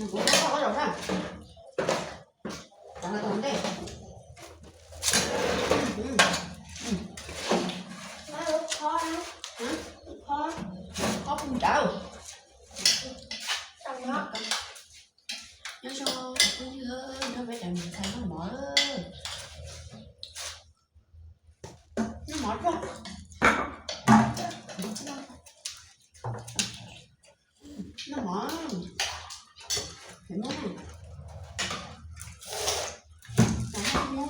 Kuv muab koj zaum na. Tov ntej. Qos puv nrad. Nyob zoo phooj ywg, nrog peb cov niam tais noj mov. Noj mov tsuag. Noj mov. Pem muab na. Pem muab no. Noj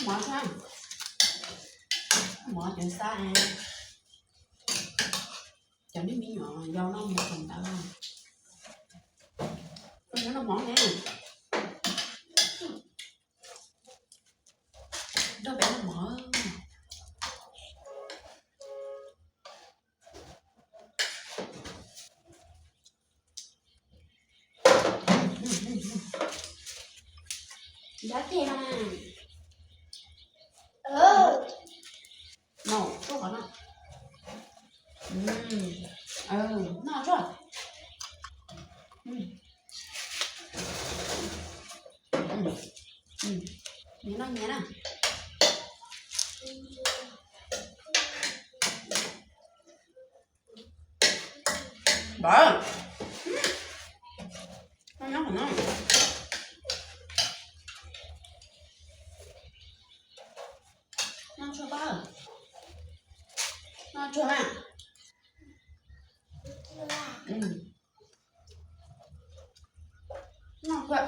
mov tsuag. Noj mov cov xav. Cov niag me nyuam yau noj mus txog ntawd. Koj nyob noj mov ne. Nrog peb noj mov. Nrab tiag na. No, tuaj qhov no. Noj tsuag. Nyias noj nyias na. Npawg, koj nyob qhov no. Noj tsuag koj. Noj tsuag na. Noj tsuag.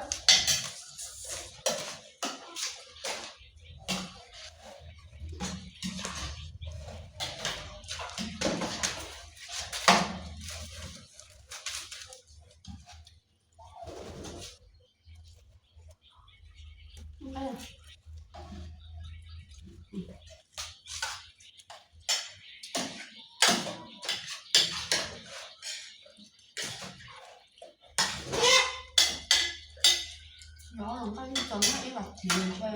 Nov los nqaij yeej txaus nyob ib vas thiv ntshe.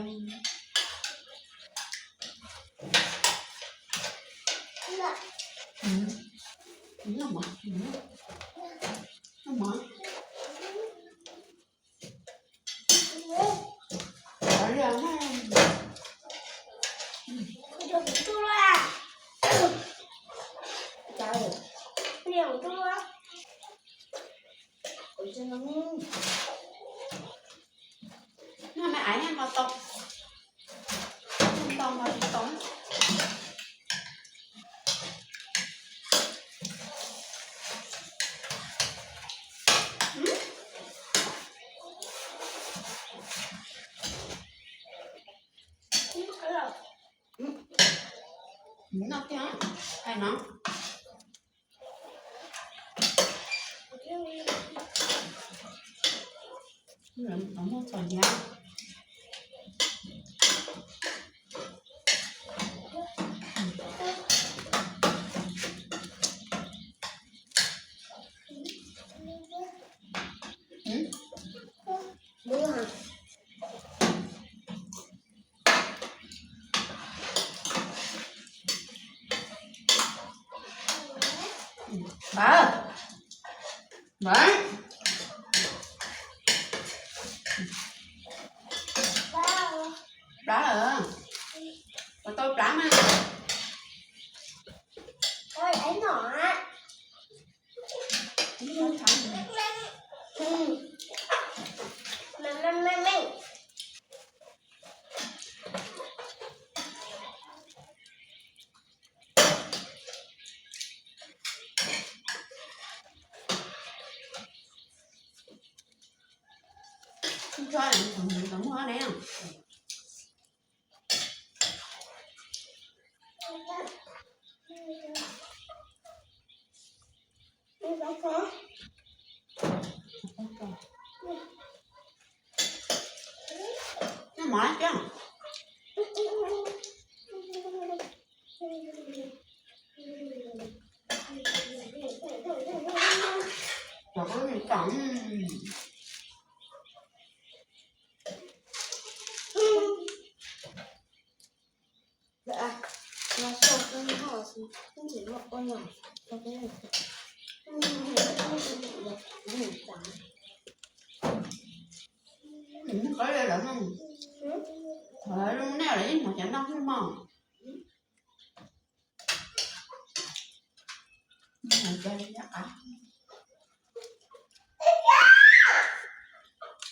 Noj mov, noj mov. Noj me aiv noj qos tau. Ntau mas tsis tau. Noj tiag, hais no. Muaj txom nyem. Npawg, npawg. Plab lawm. Puas tau plab mas? Tso, tau muag ne. Noj mov thiab. Cov koj tsom. Qhov lawv, qhov lawv nej lawv yeej hnov cov noj hwj mog.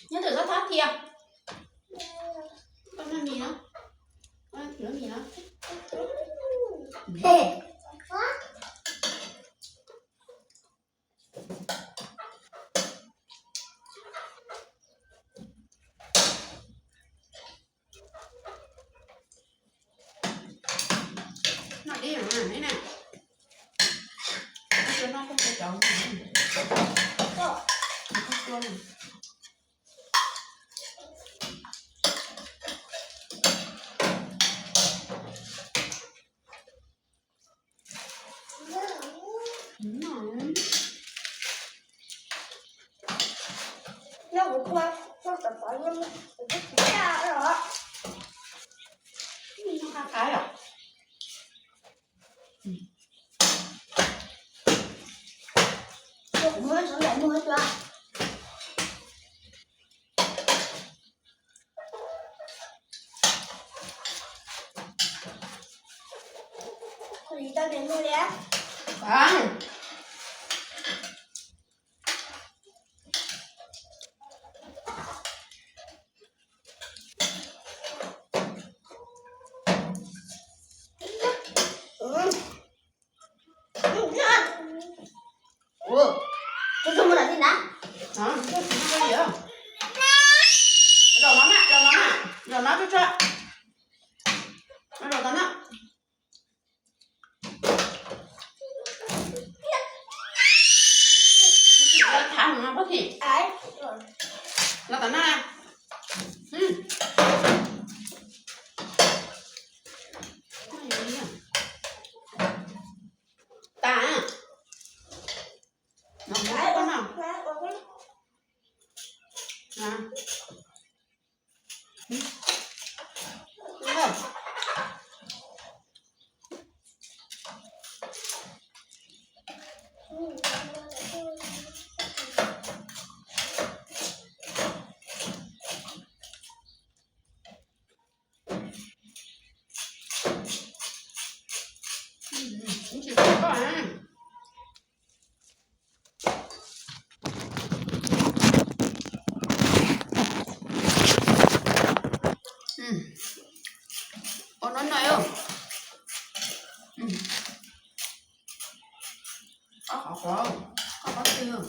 Nyob twm txhob thab thiab. Koj noj mis na. Koj noj mis na. Noj dib na, noj dib na. Noj cov, noj cov, noj cov. Nyob kuv tua, tua tau tau, kuv twb tsis tau los. Tua kuv muab sawv daws muag cua. Tau tias muag li. Tus tus mus nram ti na. Zaum no na, zaum no na, zaum no tsuag tsuag. Zaum tau na. Thav no pob thim. Los tom no na. Tas. No, no, no. Tsis tau koj. Ua no no. Qhov qhov qhov qhov twg,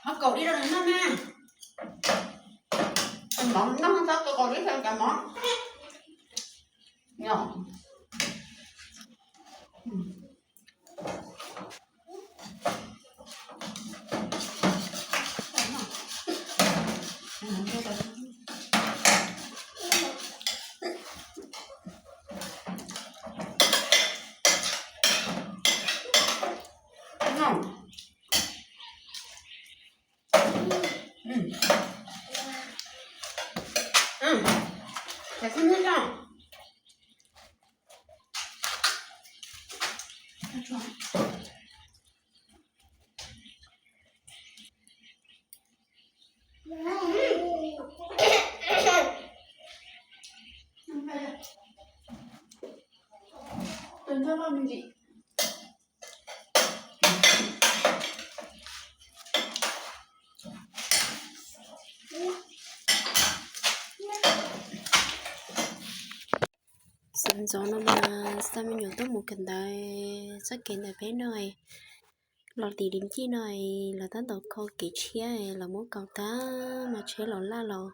qhov kaum dib rau nws noj na. Mov noj tau kaum dib rau cov mov. Xav ntxov no mas xa me nyuam tuaj mus kawm ntawv txoj kev ntawm peb no, los tim dim ncij no, lawv tab tom kho kev tshiab, lawv muab kaus tag mas tshiab los laj los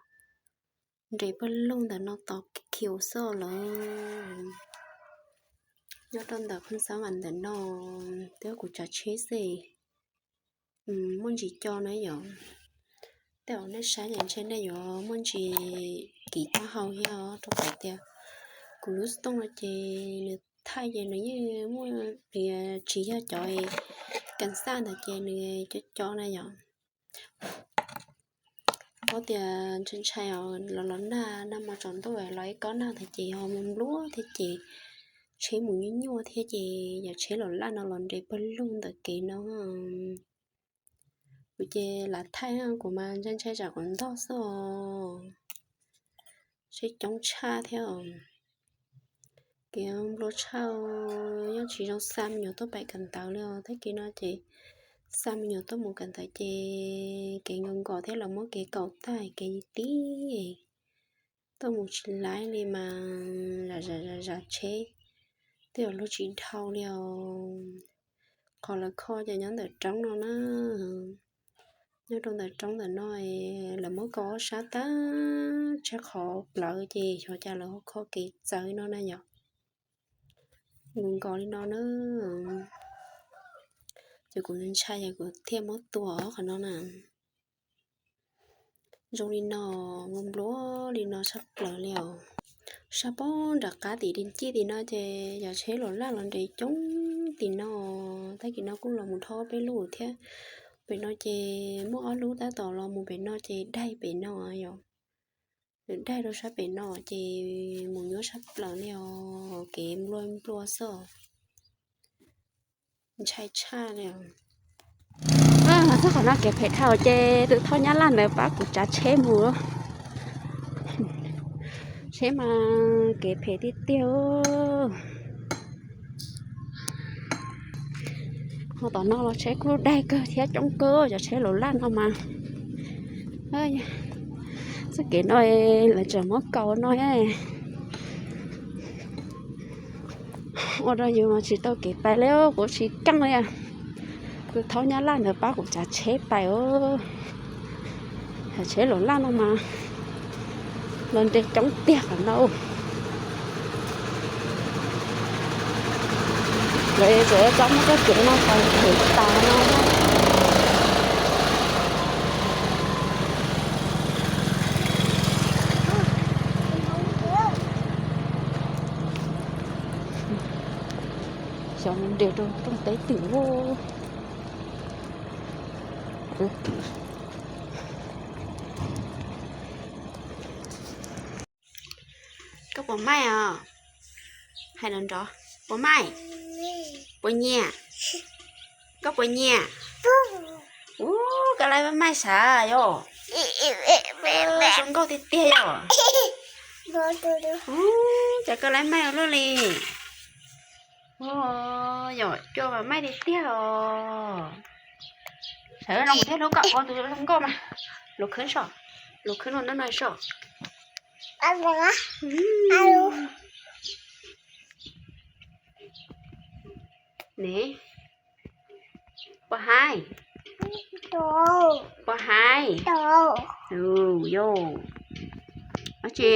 nres pawg lug ntawm no tos khiv xwb lawm. Nyob rau ntawm Phooj Xab Vam ntawm no, twb kuv tsav tsheb xwb. Muaj ntsis co na yom. Tej zaum nej saib ces ntshe nej yuav muaj ntsis kiv taub hau thiab os, rau qhov tias kuv lub xov tooj no ces nws thaij ces nws yeej muaj, nws tsis yog cov kas xaj ntawd ces nws co co na yom. Paub tias ntshai ntshai os, los los nag, nag hmo tsaus ntuj los ib kob nag ntawd ces ho mus npluab thiab ces tsheb mus nyuaj nyuaj thiab ces yam tsheb los laj no los nres pawg lug ntawm kev no. Kuv ces lam thaij, kuv mas ntshai ntshai tsam quav ntog xwb os. Tsheb coob tshaj thiab os. Kev nplua tshaj, yeej tsis zoo xa me nyuam tuaj pem kawm ntawv li os. Tag kis no ces xa me nyuam tuaj mus kawm ntawv ces kev nkaus nkos thiab los muab kev kaum tag kev tib, tuaj mus tsis laib li mas zam zam zam tsheb, twb yuav luag tsis dhau li os. Qhov lawv kho ces nyob ntawm roob no na. Nyob rau ntawm roob ntawm no, lawv muab kaus ob sab tag, tseg qhov plawv ces xyov cas lawv ho kho kev txawv no na yom. Nkaus nkos li no na. Ces kuv ntshai ces kuv thiaj muab tua qhov no na. Zoo li no, nplua nplua li no sab plaws li os. Sab poob nram qab tim di ncij tim no ces yog tsheb los laj los nres coob tim no. Tag kis no kuj los mus dhau peb lub thiab. Pem no ces muaj ob lub tab tom los mus pem no ces daig pem no yom. Nws daig rau sab pem no ces mus nyuaj sab plaws li os, kev nplua nplua xwb. Ntshai tshaj li. Txog qhov no kev phem dhau ces tus thoj nyab laj ntawd pab kuv tsav tsheb mus. Tsheb mas kev phem tiag tiag. Ho tom no los tsheb kuj daig kawg thiab coob kawg, cov tsheb laus laj no mas. Txoj kev no lawv tseem muab kaus no. Ua rau yus tsis tau kev pais li, kuv tsis keej li. Tus thoj nyab laj ntawd pab kuv tsav tsheb pais os. Tsheb laus laj no mas los nres coob tiag qhov no. Lawv tseem txhob muab txoj kev no pais them tas no. Xyov nres rau rooj teb twm ua. Koj puas maij os? Hais nrov nrov. Puas maij? Puas nyiam? Koj puas nyiam? Ub, koj laib maij sav yom? Zoo nkauj tiag tiag yom? Ub, cas koj laib maij ua luaj li. Yom, cua mas maij tiag tiag os. Sawv los thiab hlub koj ua tus zoo nkauj mas. Los khwb so, los khwb no no so. Ne, puas haib? Puas haib? Yog, ab tsi?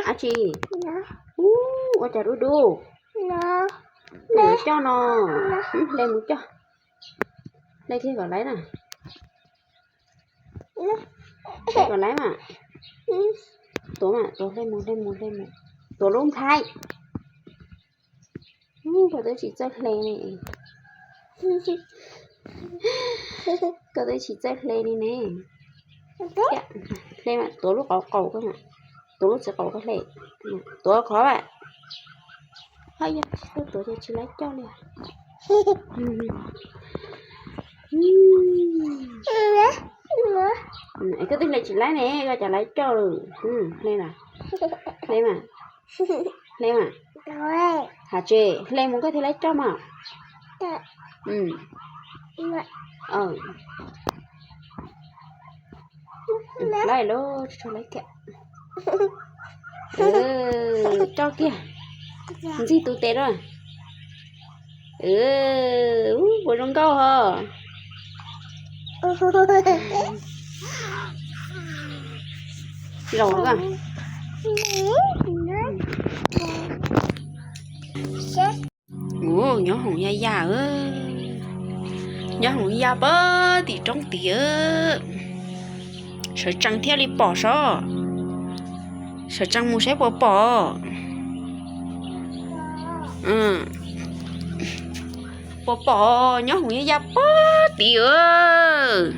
Ab tsi? Ub, ua cas dub dub? Yuav coj no, hle mus coj. Hle thiaj kom laib na. Hle kom laib mas. Tuav mas, tuav hle mus, hle mus, hle mus. Tuav lub nplhaib. Koj twb tsis txawj hle li. Koj twb tsis txawj hle li ne. Hle mas, tuav lub qauv qaum koj mas. Tuav lub txiv qaum koj hle. Tuav qhov mas. Haj yog tsis tau tuav ces tsis laib coj li. Es koj twb hle tsis laib ne, koj cas laib coj lawm? Hle na, hle mas, hle mas. Hais tsis hle mus koj thiaj laib coj mas. Laib lawm, tsis laib kiag. Coj kiag. Ntxig tus tes na. Ub, puas zoo nkauj ho. Zaum koj. Ub, nyob hoom ya ya, nyob hoom ya pag tim roob tid. Sawv tsees thiaj li pom sov. Sawv tsees mus saib puas pom. Puas pom, nyob hoom ya ya pag tid.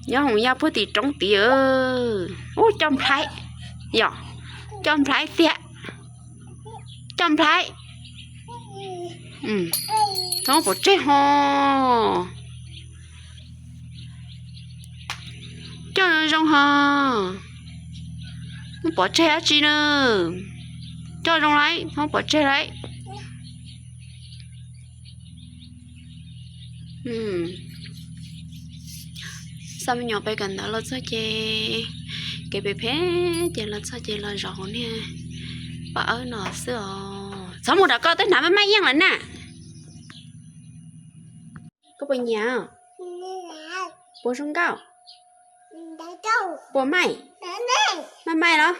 Nyob hoom yaj puag tim roob tid. Ub, coj nplhaib, yog, coj nplhaib tiag, coj nplhaib. Txhob pov tseg ho. Coj zoo ho. Muab pov tseg dab tsi na? Coj zoo lauj, txhob pov tseg lauj. Xa me nyuam pem kawm ntawv los txog ces kev pem phem ces los txog ces los zov niag paj awb no xwb os. Txhob mus nram ko, twb hnav maj maj yeej lawm na. Koj puas nyiam? Puas zoo nkauj? Puas maij? Maj maij los?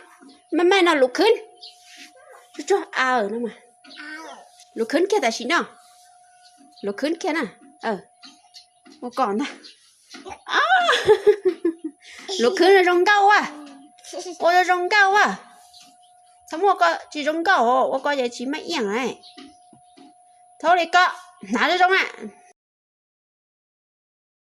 Maj maij no luv khwb. Tsuag tsuag aw no mas. Luv khwb kiag tam sim no. Luv khwb kiag na. Ua kom ntag. Luv khwb zoo nkauj a. Ua zoo nkauj a. Txhob muab ko tsis zoo nkauj, ua ko ces tsis maj yeej. Thaub li ko, hnav zoo zoo a.